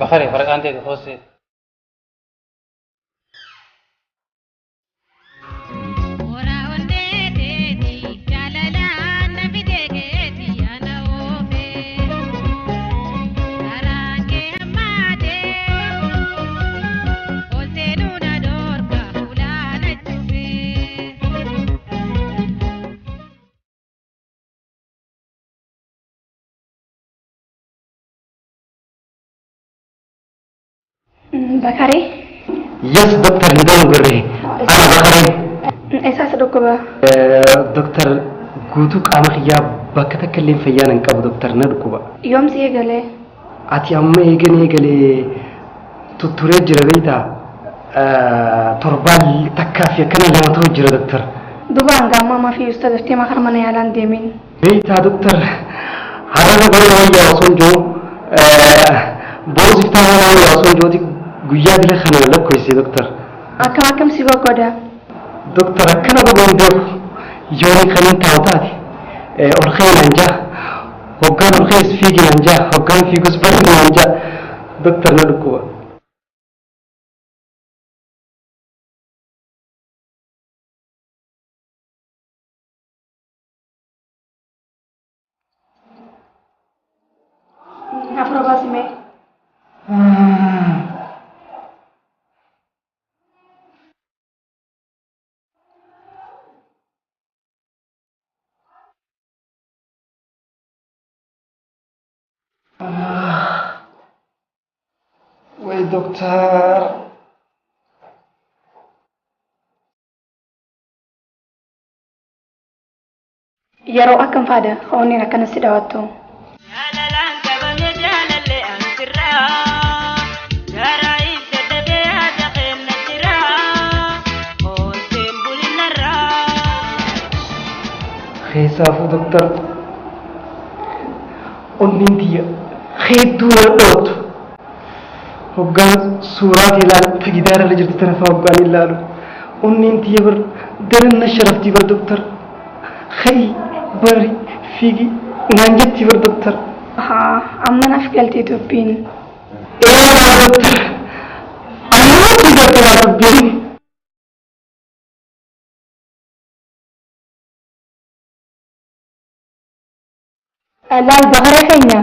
Bakaree faraqaan ta'e hoosee. Bakaree? Yes, Doctor Hidaan Gurree. Ana Bakaree. Eessaas dhukkuba? Doctor guutuu qaama kiyyaa bakka takka illee fayyaan hin qabu Doctor na dhukkuba. Yoom si eegalee? Ati amma eegan eegalee tutturee jira beektaa? Torbaan takkaa fi akkana lama ta'u jira Doctor. Duba hanga ammaa maaf iyyuu daftee makar mana yaalaan deemin. Beektaa Doctor har'a bara wayyaa osoo hin jiru boosiftaa mana wayyaa osoo hin jiruuti guyyaa dila kana lakkoofse Doctor. Akkam akkam si goggoda? Doctor akkana godhuun beeku yoon kan hin taa'u taate ol ka'inaan jaa hoggaan ol ka'es fiiginaan jaa hoggaan fiigus barinaan jaa Doctor na dhukkuba. Afur baasime. Wait, doctor. Yeroo akkam faada onneen akkana si dhawattu. Jaalalaan qabame jaalallee ansirraa garaa ibsa dhabee haadha kenna jira oolteen bulinarraa. Keessaafuu doctor onneen tiyya hedduu na dhawattu. Hoggaan suuraa ilaalu ta gidaara irra jirtu tana fa'aa hoggaan ilaalu onneen tiyya bar daran na sharaftii bar doctor. Khayi bari fiigi naan jetti bar doctor. Haa amma naaf galtee dubbiin. Ee doctor amma si galte dubbiin. Laal bakaree keenya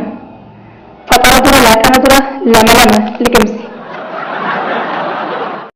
faxara dura laaqana dura lama lama liqimsi.